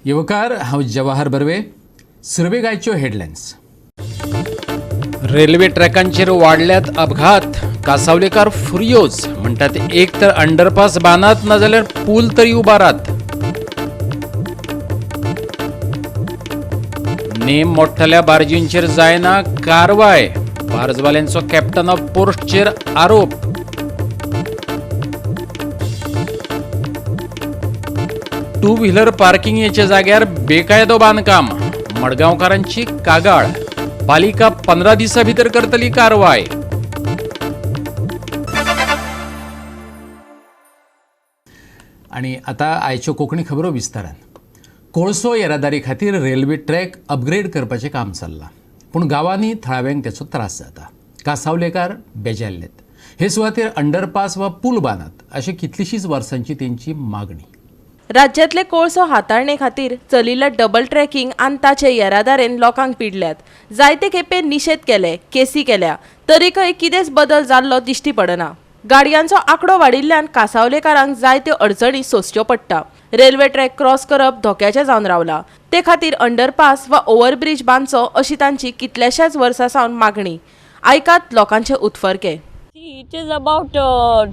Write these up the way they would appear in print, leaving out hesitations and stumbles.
येवकार, हांव जवाहर बर्वे. सुरवेक आयच्यो हेडलायन्स. रेल्वे ट्रॅकांचेर वाडल्यात अपघात. कासावलेकार फुर्योज, म्हणटात एक तर अंडरपास बांदात ना जाल्यार पूल तरी उबारात. नेम मोडटल्या बार्जींचेर जायना कारवाय, बार्जवाल्यांचो कॅप्टन ऑफ पोस्टचेर आरोप. टू व्हीलर पार्किंगेच्या जाग्यार बेकायदो बांदकाम, मडगांवकारांची कागाळ. पालिका 15 दिसां भितर करतली कारवाय. आणि आता आयच्यो कोंकणी खबरो विस्तारान. कोळसो येरादारी खातीर रेल्वे ट्रॅक अपग्रेड करपाचें काम चल्लां, पूण गांवांनी थळाव्यांक तेचो त्रास जाता. कासावलेकार बेजारलेत. हे सुवातेर अंडरपास वा पूल बांदात अशें कितलीशींच वर्सांची तेंची मागणी. राज्यांतले कोळसो हाताळणे खातीर चलिल्ल्या डबल ट्रॅकिंग आनी ताचे येरादारेन लोकांक पिडल्यात. जायते खेपे निशेध केले, केसी केल्या, तरीकय कितेंच बदल जाल्लो दिश्टी पडना. गाडयांचो आंकडो वाडिल्ल्यान कासावलेकारांक जायत्यो अडचणी सोंसच्यो पडटा. रेल्वे ट्रॅक क्रॉस करप धोक्याचें जावन रावला. ते खातीर अंडरपास वा ओव्हरब्रीज बांदचो अशी तांची कितल्याशाच वर्सां सावन मागणी. आयकात लोकांचे उत्फर्के. It is about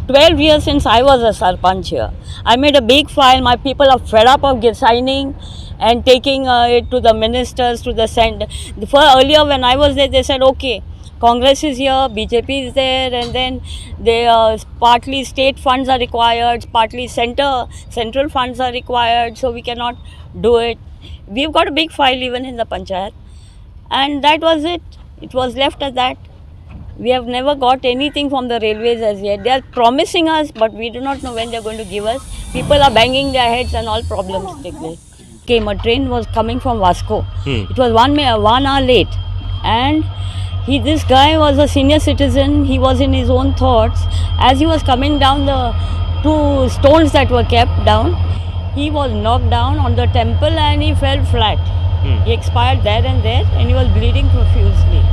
12 years since I was a sarpanch here. I made a big file. My people are fed up of signing and taking it to the ministers, to the center. For earlier when I was there, they said, okay, Congress is here, BJP is there, and then they partly state funds are required, partly central funds are required, so we cannot do it. We've got a big file even in the panchayat, and that was it. It was left at that. We have never got anything from the railways as yet. They are promising us, but we do not know when they are going to give us. People are banging their heads and all problems take place. Came a train was coming from Vasco. It was 1 hour late, and this guy was a senior citizen. He was in his own thoughts. As he was coming down the two stones that were kept down, he was knocked down on the temple and he fell flat. He expired there and there, and he was bleeding profusely.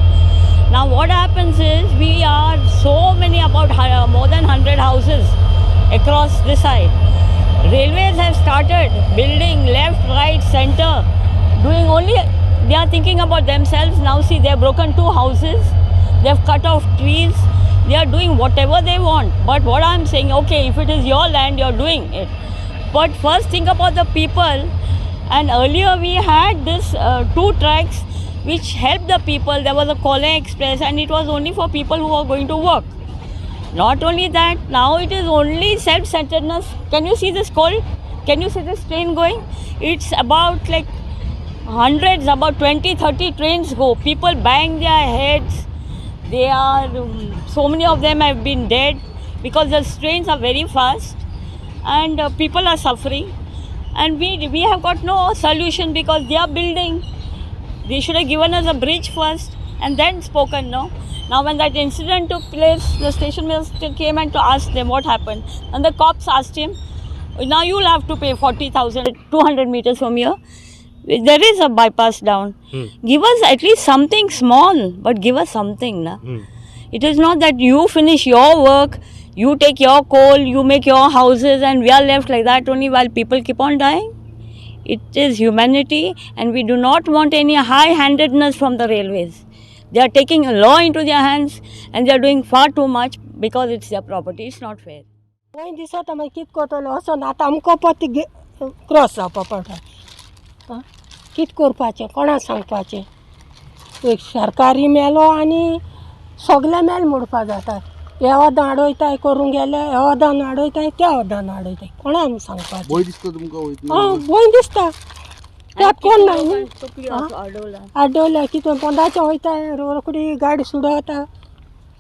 Now what happens is, we are so many, about more than 100 houses across this side. Railways have started building left, right, center, doing only, they are thinking about themselves. Now see, they have broken 2 houses, they have cut off trees, they are doing whatever they want. But what I am saying, okay, if it is your land, you are doing it. But first think about the people. And earlier we had this 2 tracks which helped the people. There was a Kole Express, and it was only for people who are going to work. Not only that, now it is only self-centeredness. Can you see this coal? Can you see this train going? It's about like hundreds, about 20-30 trains go. People bang their heads. They are, so many of them have been dead because the trains are very fast, and people are suffering. And we have got no solution because they are building. They should have given us a bridge first and then spoken, no? Now when that incident took place, the station master came and to ask them what happened. And the cops asked him, now you will have to pay 40,000, 200 meters from here. There is a bypass down. Give us at least something small, but give us something. Na? It is not that you finish your work, you take your coal, you make your houses, and we are left like that only while people keep on dying. It is humanity, and we do not want any high-handedness from the railways. They are taking a law into their hands and they are doing far too much because it's their property. It's not fair. वंय दिसता मागीर कितें करतलो वचोन आतां आमकां परत cross जावपा पडटा. कितें करपाचें, कोणाक सांगपाचें? एक सरकारी मेलो आनी सगळे मेल म्हणपा जाता. ह्या वदान आडयताय करूंक गेल्यार, ह्या वदान आडयताय, त्या वदान आडयताय, कोणाक आमी सांगपाचें? भंय दिसता तुमकां वयतना? आं, भंय दिसता. त्यात कोण ना न्ही. आडवल्या कितें पोंदाचें वयता, रोखडी गाडी सुडवता.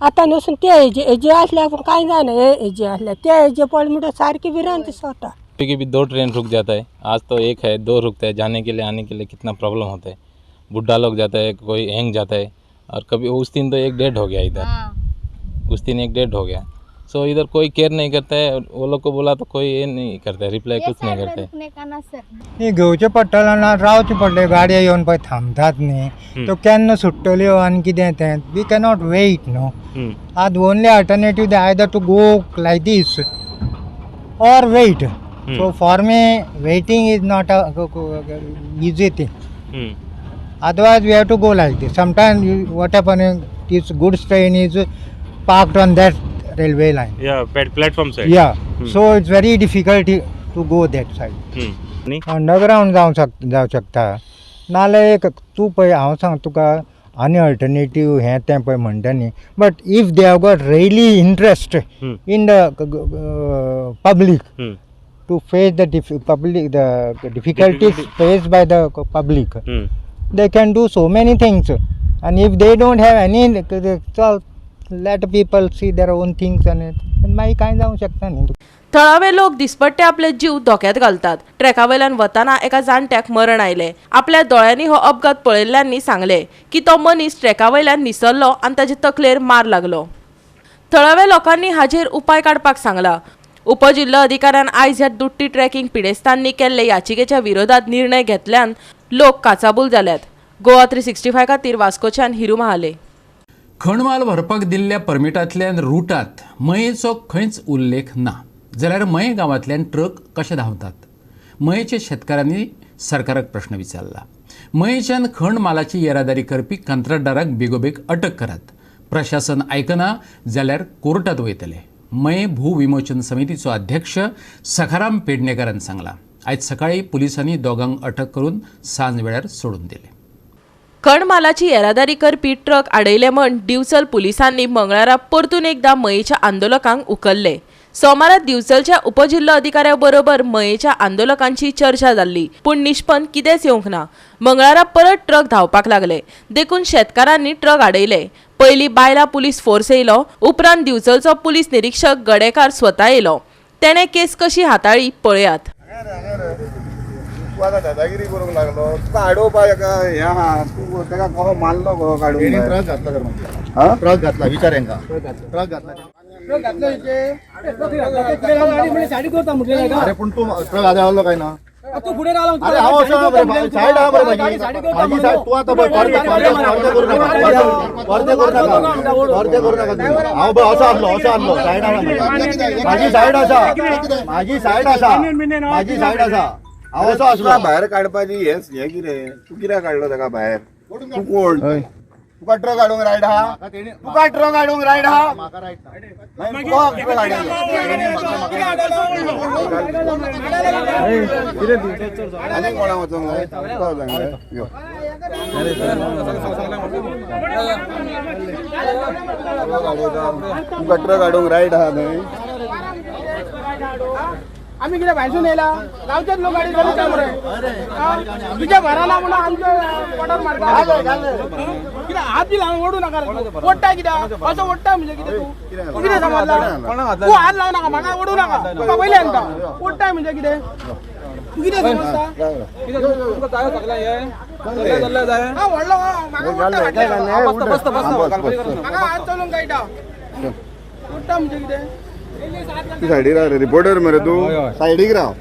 आतां न्हसून ते हेजे हेजे आसल्यार पूण कांय जायना, हे हेजे आसल्यार ते हेजे पडले म्हणटकीर सारकी भिरांत दिसता. कभी 2 ट्रेन रुक जाता है, आज तो एक है, 2 रुकता है. जाने के लिए आने के लिए कितना प्रॉब्लम होता है. बुढ़ा लोग जाता है, कोई हैंग जाता है, और कभी उस दिन तो एक डेड हो गया इधर, उस दिन एक डेड हो गया. सो इधर कोई केयर नहीं करता है. वो लोग को बोला तो कोई ये नहीं करता है, रिप्लाई कुछ नहीं करते. न्ही, घेवचें पडटलें ना, रावचें पडलें. गाडयो येवन पळय थांबतात न्ही, त्यो केन्ना सुट्टल्यो आनी कितें तें we cannot wait न्हू. आज only alternative either to go like this or wait. So for me waiting is not a easy thing. Otherwise we have to go like this. Sometimes what happen, this goods train is parked on that railway line. Yeah, platform side. Yeah. So it's very difficult to go that side. Underground जावं शकता, नाल्यार एक तूं पळय हांव सांग तुका आनी अल्टरनेटीव हें तें पळय म्हणटा न्ही, but if they have got really interest in the public to face the public, the difficulties faced by the public, they can do so many things. And if they don't have any, let people see their own things and मागीर कांय जावंक शकता न्ही. थळावे लोक दिसपट्टे आपले जीव धोक्यात घालतात. ट्रॅका वयल्यान वतना एका जाणट्याक मरण आयलें. आपल्या दोळ्यांनी हो अपघात पळयल्ल्यांनी सांगलें की तो मनीस ट्रॅका वयल्यान निसरलो आनी ताचे तकलेर मार लागलो. थळाव्या लोकांनी हाजेर उपाय काडपाक सांगला. उपजिल्लो अधिकाऱ्यान आयज ह्या दुट्टी ट्रॅकिंग पिडेस्तांनी केल्ले याचिकेच्या विरोधात निर्णय घेतल्यान लोक काचाबूल जाल्यात. गोवा 365 खातीर वास्कोच्यान हिरू महाले. खणमाल व्हरपाक दिल्ल्या परमिटांतल्यान रुटात मयेचो खंयच उल्लेख ना जाल्यार मये गांवांतल्यान ट्रक कशे धांवतात? मयेच्या शेतकारांनी सरकाराक प्रश्न विचारला. मयेच्यान खण मालाची येरादारी करपी कंत्राटदाराक बेगोबेग अटक करात. प्रशासन आयकना जाल्यार कोर्टात वयतले. मये भूविमोचन समितीचो अध्यक्ष सखाराम पेडणेकरान सांगला. आयज सकाळी पुलिसांनी दोगांक अटक करून सांज वेळार सोडून दिले. खणमालाची येरादारी करपी ट्रक आडयले म्हण दिवचल पुलिसांनी मंगळारा परतून एकदा मयेच्या आंदोलकांक उखल्ले. सोमारा दिवचलच्या उपजिल्लो अधिकाऱ्या बरोबर मयेच्या आंदोलकांची चर्चा जाल्ली, पूण निष्पन्न कितेंच येवंक ना. मंगळारा परत ट्रक धांवपाक लागले, देखून शेतकारांनी ट्रक आडयले. पयलीं बायला पुलीस फोर्स येयलो, उपरांत दिवचलचो पुलीस निरीक्षक गडेकार स्वता येयलो. तेणें केस कशी हाताळ्ळी पळयात. तूं आतां दादागिरी करूंक लागलो, तुका आडोवपाक एका हें आहा, तूं ताका कसो मारलो कसो काडून ट्रक घातला तर मागीर ट्रक घातला, विचार हेंका ट्रक घातला. अरे पूण तूं ट्रक आदळलो काय ना? अरे हांव असो सायड आहा बरे, म्हाजी सायड. तूं आतां पळय परते करूं नाका, परते करूं नाका, परते करूं नाका. हांव पळय असो आसलो, असो आसलो, सायड आहा म्हाजी, सायड आसा, म्हाजी सायड आसा, म्हाजी सायड आसा. हांव असो आसलो. भायर काडपाची हें कितें? तूं कित्याक काडलो ताका भायर? तूं कोण? तुका ट्रक हाडूंक रायट आहा? तुका ट्रक हाडूंक रायट आहा? तुका ट्रक हाडूंक आनी कोणा वचोंक जाय? तुका वचोंक जाय? यो तुका ट्रक हाडूंक रायट आहा न्हय? आमी कितें भायसून येयला? गांवचेच लोक गाडी चलयता मरे. तुज्या घरा ना म्हणून आमच्या पोटार मारता. कितें हात बी लावन ओडू नाका रे. ओडटा कित्याक असो ओडटा म्हणजे कितें? तूं कितें समजला? तूं हात लावू नाका, म्हाका ओडू नाका, तुका पयलें सांगता. ओडटा म्हणजे कितें? तूं कितें समजता? व्हडलो म्हाका हात चलोवंक कळटा. ओडटा म्हणजे कितें? तूं सायडीक राव रे, रिपोर्टर मरे तूं, सायडीक राव.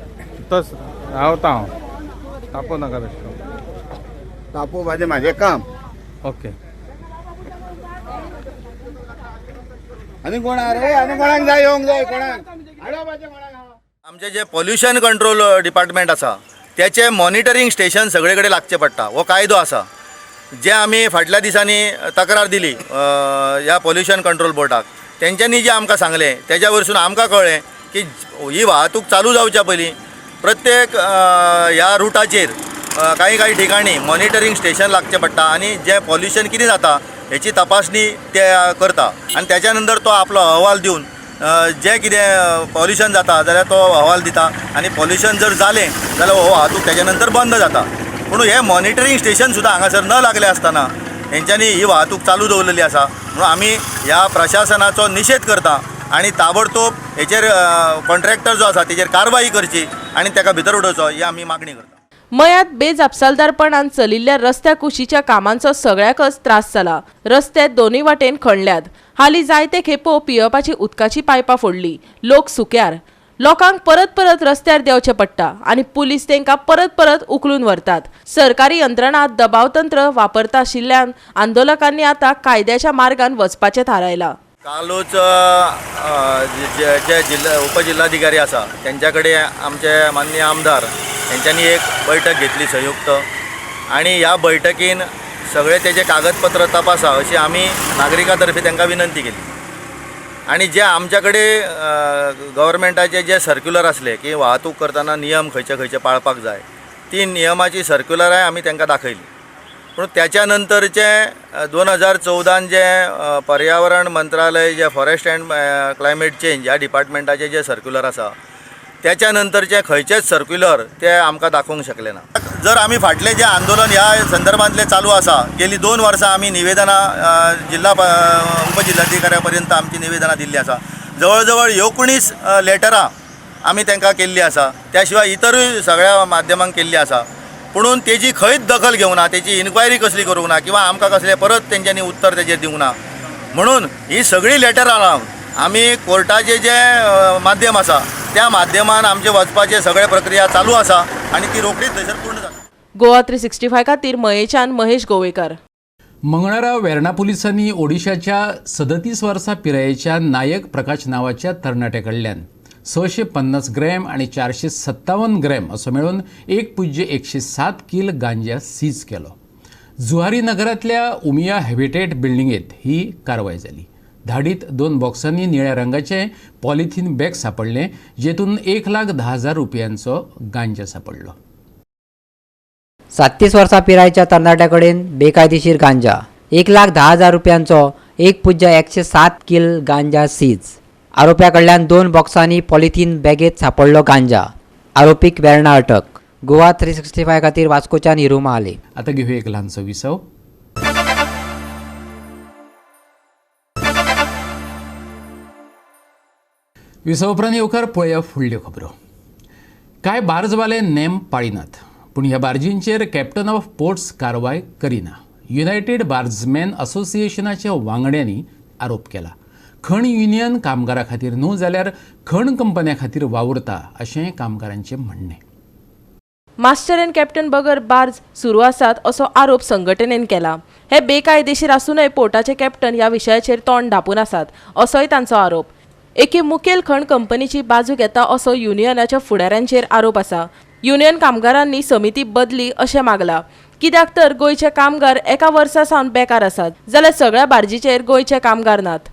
तस रावता हांव, तापोव नाका बेश्टो. तापोवपाचें म्हाजें काम. ओके. आनी कोण आहा रे? आनी कोणाक जाय येवंक जाय? कोणाक आमचें जें पॉल्युशन कंट्रोल डिपार्टमेंट आसा त्याचें मॉनिटरींग स्टेशन सगळे कडेन लागचें पडटा. हो कायदो आसा. जे आमी फाटल्या दिसांनी तक्रार दिली ह्या पॉल्युशन कंट्रोल बोर्डाक, तेंच्यांनी जें आमकां सांगलें तेज्या वयरसून आमकां कळ्ळें की ही वाहतूक चालू जावच्या पयलीं प्रत्येक ह्या रुटाचेर कांय कांय ठिकाणी मॉनिटरींग स्टेशन लागचें पडटा आनी जें पॉल्युशन कितें जाता हेची तपासणी ते करता आनी त्याच्या नंतर तो आपलो अहवाल दिवन जें कितें पॉल्युशन जाता जाल्यार तो अहवाल दिता आनी पॉल्युशन जर जालें जाल्यार हो वाहतूक तेच्या नंतर बंद जाता. पूण हें मॉनिटरींग स्टेशन सुद्दां हांगासर न लागलें आसतना हेंच्यांनी ही वाहतूक चालू दवरलेली आसा. म्हणून आमी ह्या प्रशासनाचो निशेध करता आनी ताबडतोब हेचेर कॉन्ट्रॅक्टर जो आसा तेजेर कारवाई करची आनी ताका भितर उडोवचो ही आमी मागणी करता. मयांत बेजापसालदारपणान चलिल्ल्या रस्त्या कुशीच्या कामांचो सगळ्याकच त्रास जाला. रस्ते दोनूय वाटेन खणल्यात. हालीं जायते खेपो पियेवपाची उदकाची पायपां फोडली. लोक सुक्यार. लोकांक परत परत रस्त्यार देंवचें पडटा आनी पुलीस तांकां परत परत उखलून व्हरतात. सरकारी यंत्रणा दबावतंत्र वापरता आशिल्ल्यान आंदोलकांनी आतां कायद्याच्या मार्गान वचपाचें थारायलां. कालूच जे जिल्हा उपजिल्हाधिकारी आसा तेंच्या कडेन आमचे माननीय आमदार तेंच्यांनी एक बैठक घेतली संयुक्त आनी ह्या बैठकीन सगळे तेजे कागदपत्र तपासा अशी आमी नागरिकां तर्फे तांकां विनंती केली. आनी जे आमच्या कडेन गव्हर्मेंटाचे जे सर्क्युलर आसले की वाहतूक करतना नियम खंयचे खंयचे पाळपाक जाय ती नियमाची सर्क्युलराय आमी तांकां दाखयली. पूण त्याच्या नंतरचे 2014 जे पर्यावरण मंत्रालय जे फॉरेस्ट अँड क्लायमेट चेंज ह्या डिपार्टमेंटाचे जे सर्क्युलर आसा त्याच्या नंतरचे खंयचेच सर्क्युलर ते आमकां दाखोवंक शकले ना. जर आमी फाटले जे आंदोलन ह्या संदर्भांतले चालू आसा गेली 2 वर्सां आमी निवेदनां जिल्हा उपजिल्हाधिकाऱ्या पर्यंत आमची निवेदनां दिल्ली आसा. जवळ जवळ 19 लेटरां आमी तांकां केल्ली आसा. त्या शिवाय इतरूय सगळ्या माध्यमांक केल्ली आसा. पुणून तेजी खंयच दखल घेवंक ना, तेजी इन्क्वायरी कसली करूंक ना किंवा आमकां कसलें परत तेंच्यांनी उत्तर तेजेर दिवंक ना. म्हणून ही सगळीं लेटरां लावन आमी कोर्टाचे जे माध्यम आसा त्या माध्यमान आमचे वचपाचे सगळे प्रक्रिया चालू आसा आनी ती रोखडीच थंयसर पूर्ण जाता. गोवा 365 खातीर मयेच्यान महेश गोवेकर. मंगळारा वेर्णा पुलिसांनी ओडिशाच्या 37 वर्सां पिरायेच्या नायक प्रकाश नांवाच्या तरणाट्या कडल्यान 650 ग्रॅम आनी 457 ग्रॅम असो मेळून 1.107 किल गांजा सीज केलो. जुहारी नगरांतल्या उमिया हॅबिटेट बिल्डिंगेत ही कारवाय जाली. धाडीत 2 बॉक्सांनी निळ्या रंगाचे पॉलिथीन बॅग सापडले जेतून 1,10,000 रुपयांचो गांजा सापडलो. 37 वर्सां पिरायेच्या तरणाट्या कडेन बेकायदेशीर गांजा, 1,10,000 रुपयांचो 1.107 किल गांजा सीज. आरोप्या कडल्यान 2 बॉक्सांनी पॉलिथीन बॅगेत सापडलो गांजा. आरोपीक वेर्णा अटक. गोवा 365 खातीर वास्कोच्यान हिरू महाले. आता घेऊया एक ल्हानसो विसव. विसव उपरांत येवकार पळया फुडल्यो खबरो. कांय बार्जवाले नेम पाळिनात पूण ह्या बार्जींचेर कॅप्टन ऑफ पोर्ट्स कारवाय करिना. युनायटेड बार्जमॅन असोसिएशनाच्या वांगड्यांनी आरोप केला. खण युनियन कामगारां खातीर न्हू जाल्यार खण कंपन्यां खातीर वावुरता अशें कामगारांचें म्हणणें. मास्टर अँड कॅप्टन बगर बार्ज सुरू आसात असो आरोप संघटनेन केला. हे बेकायदेशीर आसूनय पोर्टाचे कॅप्टन ह्या विशयाचेर तोंड धांपून आसात असोय तांचो आरोप. एके मुखेल खण कंपनीची बाजू घेता असो युनियनाच्या फुडाऱ्यांचेर आरोप आसा. युनियन कामगारांनी समिती बदली अशें मागला. कित्याक तर गोंयचे कामगार एका वर्सा सावन बेकार आसात जाल्यार सगळ्या बार्जीचेर गोंयचे कामगार नात.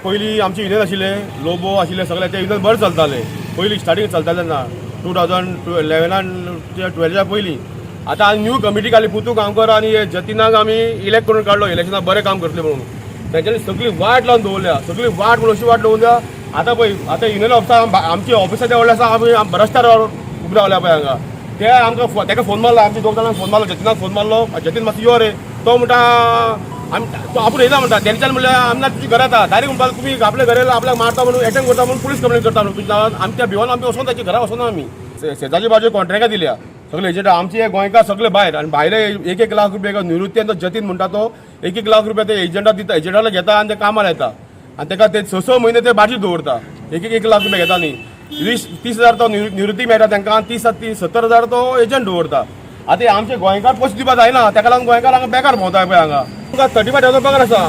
पयलीं आमचे युनियन आशिल्ले, लोबो आशिल्ले, सगळे ते युनियन बरें चलताले. पयलीं स्टार्टींग चलताले तेन्ना 2011 12च्या पयलीं. आतां न्यू कमिटी काडली, पुतू गांवकर आनी जतीनाक आमी इलेक्ट करून काडलो. इलेक्शनाक बरें काम करतले म्हणून तेंच्यांनी सगळी वाट लावन दवरल्या. सगळी वाट म्हणून अशी वाट दवरल्या. आतां पळय आतां युनियन ऑफिसार आमची ऑफिसाच्या व्हडले आसा, आमी रस्त्यार उबे रावल्या पळय हांगा. ते आमकां तेका फोन मारलो, आमच्या दोग जाणांक फोन मारलो, जतीनाक फोन मारलो. जतीन मातसो यो रे, तो म्हणटा आमी तो आपूण येयला म्हणटा. तेंच्यान म्हणल्यार आमी ना तुजी घरा येता डायरेक्ट म्हणपाक तुमी आपल्या घरा आपल्याक मारता म्हणून एटॅक करता म्हणून पुलीस कंप्लेन करता म्हणून तुज्या नांवान. आमी त्या भिवन आमी वचोन ताच्या घरा वचोना. आमी शेजारच्या बाजू कॉन्ट्रॅक्टां दिल्या सगळे एजंट आमचे गोंयकार सगळे भायर आनी भायले 1-1 लाख रुपया निवृत्ती आनी तो जतीन म्हणटा तो 1-1 लाख रुपया ते एजंटा दिता, एजंटाला घेता आनी ते कामार येता आनी ताका ते 6-6 म्हयने ते बाजीर दवरता. 1-1 लाख रुपया घेता न्ही, 20-30 हजार तो निवृत्ती मेळटा तांकां, 30-70 हजार तो एजंट दवरता. आतां आमचे गोंयकार पयशे दिवपा जायना, ताका लागून गोंयकार हांगा बेकार भोंवता पळय. हांगा तुमकां 35,000 पगार आसा,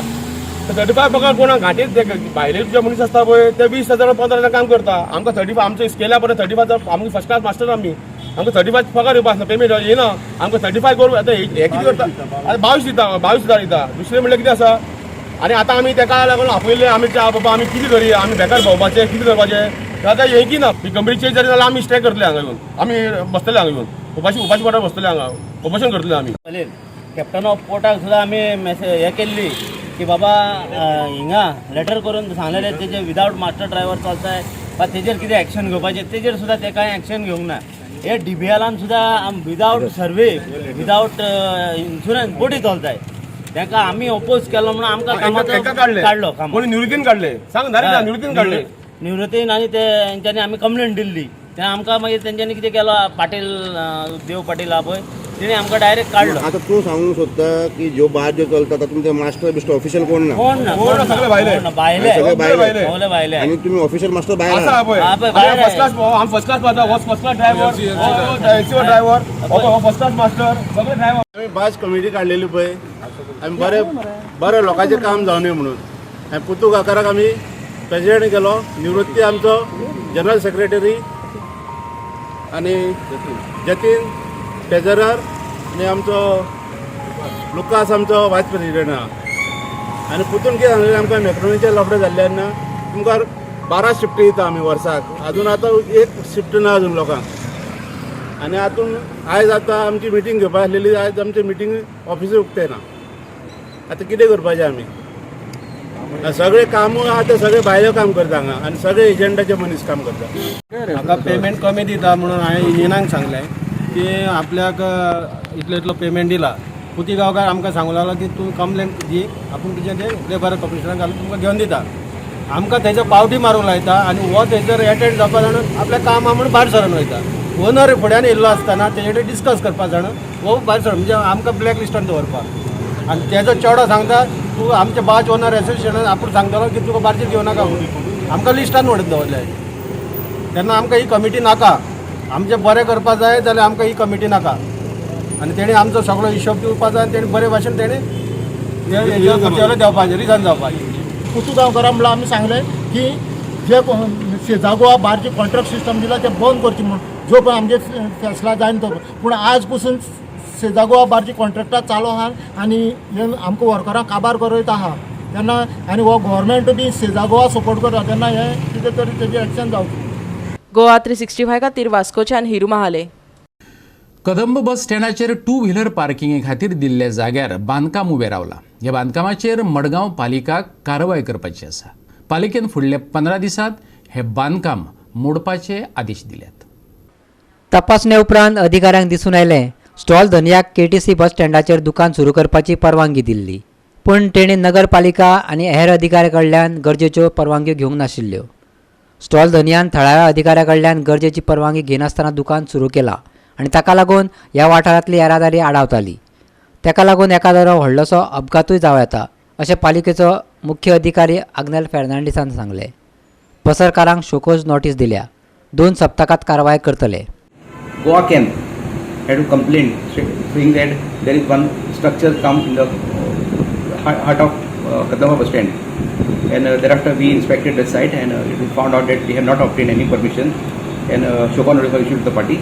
35 पगार कोणा घांटीत ते भायले जे मनीस आसता पळय ते 20,000 15,000 काम करता. आमकां 35 आमचे स्केला परत 35,000, आमकां फर्स्ट क्लास मास्टर आमी, आमकां 35 पगार येवपा आसना, पेमेंट येना आमकां 35 करून आतां हें कितें करता, आतां 22 दिता, 22,000 दिता. दुसरें म्हणल्यार कितें आसा, आनी आतां आमी ताका लागून आपयल्ले आमी बाबा आमी कितें करया, आमी बेकार भोंवपाचें कितें करपाचें आतां हें की ना. ही कंपनी चेंज जाली जाल्यार आमी स्ट्रायक करतले हांगा येवन, आमी बसतले हांगा येवन उपाशी उपाशी पोटार बसतले, हांगा उपोशण करतले आमी. कॅप्टन ऑफ पोर्टाक सुद्दां आमी मेसेज हें केल्ली की बाबा हिंगा लेटर करून सांगलेलें तेजे विदावट मास्टर ड्रायव्हर चलताय वा तेजेर कितें एक्शन घेवपाचें, तेजेर सुद्दां ते कांय एक्शन घेवंक ना. हे डीबीएलान सुद्दां विदावट सर्वे विदावट इन्शुरन्स बोटी चलताय, तांकां आमी ओपोज केलो म्हणून आमकां कामाचो काडलो. कोणी निवृत्तीन काडले सांग, निवृत्तीन काडले, निवृत्तीन आनी ते तेंच्यांनी आमी कंप्लेन दिल्ली ते आमकां मागीर तेंच्यांनी कितें केलो, पाटील देव पाटील आहा पळय तेणी आमकां डायरेक्ट काडलो. आतां तूं सांगूंक सोदता की ज्यो बार ज्यो चलता तातूंत ते मास्टर बिस्टर ऑफिशियल कोण ना, कोण ना, सगळे भायले, भायले, सगळे भायले आनी तुमी ऑफिशियल मास्टर भायर आसा पळय. फर्स्ट क्लास, आमी फर्स्ट क्लास पावता, हो फर्स्ट क्लास ड्रायव्हर, हो ड्रायव्हर, हो फर्स्ट क्लास मास्टर, सगळे ड्रायव्हर. आमी बाज कमिटी काडलेली पळय, आमी बरें बरें लोकांचें काम जावं न्हय म्हणून. आनी पुतू गांवकाराक आमी प्रेजिडेंट केलो. निवृत्ती आमचो जनरल सेक्रेटरी आनी जतीन ट्रेजरर आनी आमचो लुकास आमचो वायस प्रेजिडेंट आहा. आनी पुतून कितें सांगलें आमकां मॅक्रोनीचे लफडे जाल्ले तेन्ना तुमकां 12 शिफ्टी दिता आमी वर्साक, अजून आतां एक शिफ्ट ना अजून लोकांक. आनी हातून आयज आतां आमची मिटींग घेवपा आसलेली, आयज आमची मिटींग ऑफिसूय उक्तें ना. आतां कितें करपाचें आमी? सगळे कामूय आहा ते सगळे भायले काम करता हांगा आनी सगळे एजंटाचे मनीस काम करता. म्हाका पेमेंट कमी दिता म्हणून हांवें इंजिनाक सांगलें की आपल्याक इतलो इतलो पेमेंट दिला. पुती गांवकार आमकां सांगूं लागलो की तूं कंप्लेन दी, आपूण तुजें तें लेबर कमिशनराक घालून तुमकां घेवन दिता. आमकां थंयसर पावटी मारूंक लायता आनी हो थंयसर एटेंड जावपा जाण आपल्या काम आहा म्हणून भायर सरून वयता. ओनर फुड्यान येयल्लो आसतना तेजे कडेन डिस्कस करपा जाण हो भायर सर म्हणजे आमकां ब्लॅक लिस्टान दवरपाक. आनी तेजो चेडो सांगता तूं आमच्या बाज ओनर एसोसिएशनान आपूण सांगतलो की तुका बार्जीर घेवं नाका म्हणून आमकां लिस्टान व्हडून दवरले. तेन्ना आमकां ही कमिटी नाका. आमचें बरें करपा जाय जाल्यार आमकां ही कमिटी नाका. आनी तेणी आमचो सगळो हिशोब दिवपा जाय आनी तेणी बरे भाशेन तेणी देवपाचें रिजन जावपाचें. पुतू गांवकारा म्हणल्यार आमी सांगलें की जे सेजा गोवा बारचे कॉन्ट्रॅक्ट सिस्टम दिला तें बंद करचें म्हणून, जो पळय आमगे फॅसला जायना तो. पूण आज पसून सेजा गोवा बारची कॉन्ट्रॅक्टां चालू आहा आनी हे आमकां वर्करांक काबार करयत आहा तेन्ना, आनी हो गव्हर्मेंट बी सेजा गोवा सपोर्ट करता तेन्ना हें कितें तरी तेजें एक्शन जावचें. गोवा 365 खातीर वास्कोच्यान हिरू महाले. कदंब बस स्टँडाचेर टू व्हिलर पार्किंगे खातीर दिल्ल्या जाग्यार बांदकाम उबें रावलां. ह्या बांदकामाचेर मडगांव पालिका कारवाय करपाची आसा. पालिकेन फुडल्या 15 दिसांत हे बांदकाम मोडपाचे आदेश दिल्यात. तपासणे उपरांत अधिकाऱ्यांक दिसून आयलें स्टॉल धनयाक केटीसी बस स्टँडाचेर दुकान सुरू करपाची परवानगी दिल्ली, पूण तेणें नगरपालिका आनी हेर अधिकाऱ्यां कडल्यान गरजेच्यो परवानग्यो घेवंक नाशिल्ल्यो. स्टॉल धनयान थळाव्या अधिकाऱ्यां कडल्यान गरजेची परवानगी घेनासतना दुकान सुरू केलां आनी ताका लागून ह्या वाठारांतली येरादारी आडावताली. ताका लागून एकादरो व्हडलोसो अपघातूय जावं येता अशें पालिकेचो मुख्य अधिकारी आग्नेल फेर्नांडीसान सांगलें. पसरकारांक शोकोज नोटीस दिल्या. 2 सप्तकांत कारवाय करतले. Goa camp had a complaint saying that there is one structure come in the heart of Kadamba bus stand, and thereafter we inspected the site and it was found out that they have not obtained any permission, and show cause notice was issued to the party,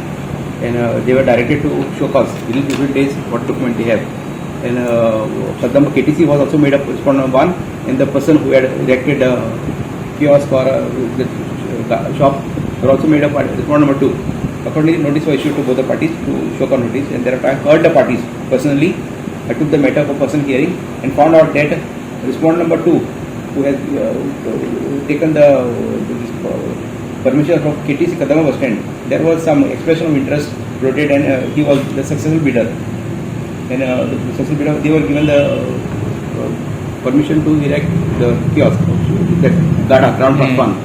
and they were directed to show cause within 15 days what document they have. And Kadamba KTC was also made up respondent number 1, and the person who had erected a kiosk or the shop were also made up respondent number 2. Accordingly, notice was issued to both the parties to show cause notice, and thereafter I heard the parties personally. I took the matter for person hearing and found out that respondent number 2, who has taken the permission from KTC Kadamba bus stand, there was some expression of interest floated, and he was the successful bidder. And the successful bidder, they were given the permission to erect the kiosk, that Gada, ground plus one.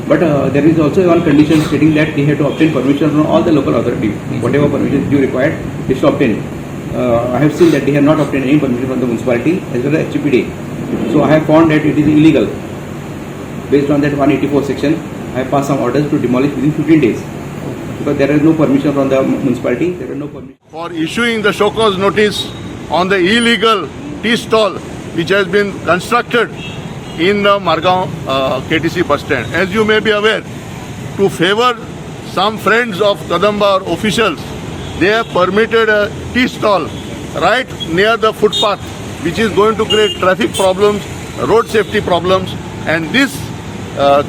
But there is also one condition stating that they have to obtain permission from all the local authorities. Whatever permission you required, they should obtain. I have seen that they have not obtained any permission from the municipality as well as HPD. So I have found that it is illegal. Based on that 184 section, I have passed some orders to demolish within 15 days. Because there is no permission from the municipality, there is no permission. For issuing the show cause notice on the illegal tea stall which has been constructed in the Margao KTC bus stand. As you may be aware, to favor some friends of Kadamba or officials, they have permitted a tea stall right near the footpath, which is going to create traffic problems, road safety problems, and this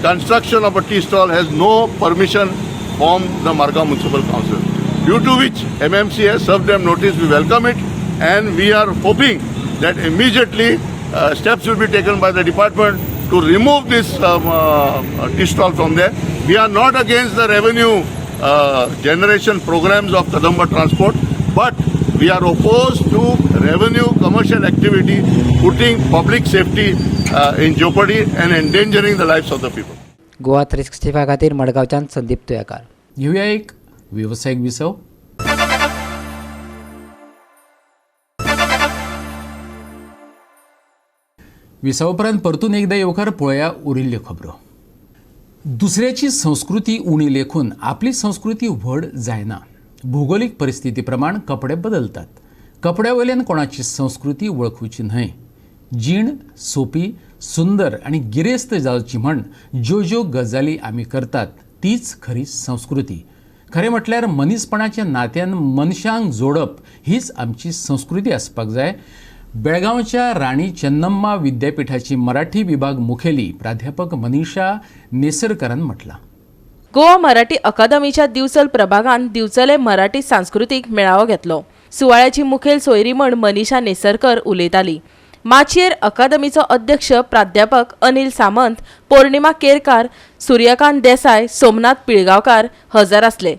construction of a tea stall has no permission from the Margao Municipal Council. Due to which MMC has served them notice. We welcome it, and we are hoping that immediately steps will be taken by the department to remove this tea stall from there. We are not against the revenue generation programs of Kadamba Transport, but we are opposed to revenue commercial activity putting public safety in jeopardy and endangering the lives of the people. Goa 365 खातीर मडगांवच्यान संदीप तुयेकार. घेऊया एक वेवसायीक विसव. विसवा उपरांत परतून एकदा येवकार पळोवया उरिल्ल्यो खबरो. दुसऱ्याची संस्कृती उणी लेखून आपली संस्कृती व्हड जायना. भुगोलीक परिस्थिती प्रमाण कपडे बदलतात. कपड्या वयल्यान कोणाची संस्कृती वळखुची न्हय. जीण सोपी सुंदर आनी गिरेस्त जावची म्हण ज्यो ज्यो गजाली आमी करतात तीच खरी संस्कृती. खरें म्हटल्यार मनीसपणाच्या नात्यान मनशांक जोडप हीच आमची संस्कृती आसपाक जाय. बेळगांवच्या राणी चेन्नम्मा विद्यापीठाची मराठी विभाग मुखेली प्राध्यापक मनीषा नेसरकरान म्हटलां. गोवा मराठी अकादमीच्या दिवचल प्रभागान दिवचले मराठी सांस्कृतीक मेळावो घेतलो. सुवाळ्याची मुखेल सोयरी म्हण मनीषा नेसरकर उलयताली. माचयेर अकादमीचो अध्यक्ष प्राध्यापक अनिल सामंत, पौर्णिमा केरकार, सूर्यकांत देसाय, सोमनाथ पिळगांवकार हजर आसले.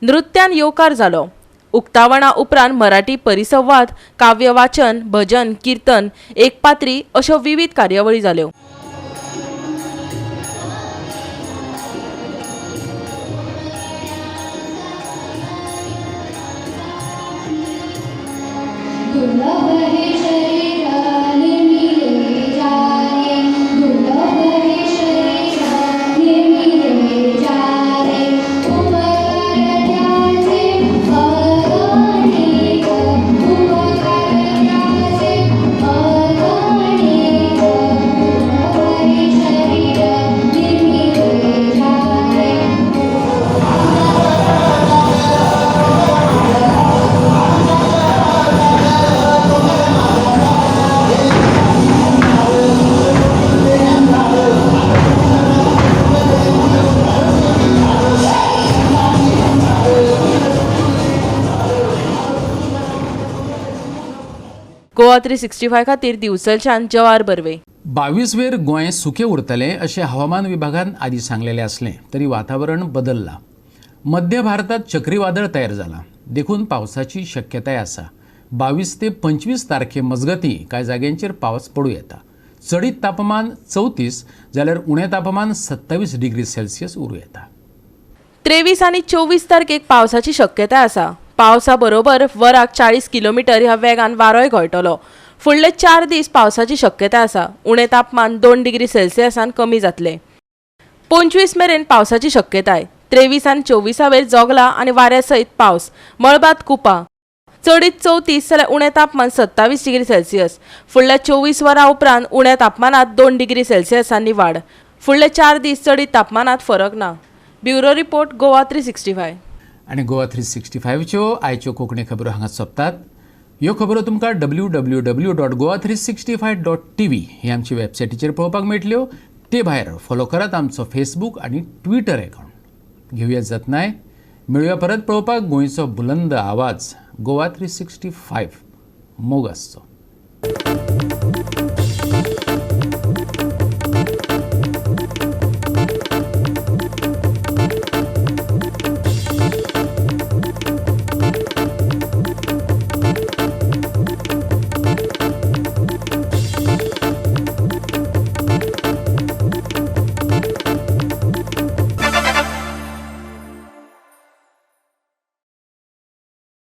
नृत्यान येवकार जालो. उक्तावणा उपरांत मराठी परिसंवाद, काव्यवाचन, भजन, कीर्तन, एकपात्री अश्यो विविध कार्यावळी जाल्यो. गोवा 365 खातीर दिवचलच्यान जवार बर्वे. 22 वेर गोंय सुकें उरतलें अशें हवामान विभागान आदी सांगलेलें आसलें तरी वातावरण बदल्लां. मध्य भारतात चक्रीवादळ तयार जालां देखून पावसाची शक्यताय आसा. 22 ते 25 तारखे मजगतीं कांय जाग्यांचेर पावस पडूं येता. चडीत तापमान 34 जाल्यार उणें तापमान 27 डिग्री सेल्सियस उरूं येता. 23 आनी 24 तारखेक पावसाची शक्यताय आसा. पावसा बरोबर वराक 40 किलोमीटर ह्या वेगान वारोय घोळटलो. फुडले 4 दीस पावसाची शक्यताय आसा. उणें तापमान 2 डिग्री सेल्सियसान कमी जातलें. 25 मेरेन पावसाची शक्यताय. 23 आनी 24 वेर जोगला आनी वाऱ्या सयत पावस. मळबात कुपां. चडीत 34 जाल्यार उणें तापमान 27 डिग्री सेल्सियस. फुडल्या 24 वरां उपरांत उण्या तापमानांत 2 डिग्री सेल्सियसांनी वाड. फुडले 4 दीस चडीत तापमानांत फरक ना. Bureau report, Goa 365. आनी गोवा 365च्यो आयच्यो कोंकणी खबरो हांगा सोंपतात. ह्यो खबरो तुमकां www.goa365.tv ही आमची वेबसायटीचेर पळोवपाक मेळटल्यो. ते भायर फॉलो करात आमचो फेसबूक आनी ट्विटर अकावंट. घेवया जतनाय, मेळुया परत पळोवपाक गोंयचो बुलंद आवाज गोवा 365. मोग आसचो.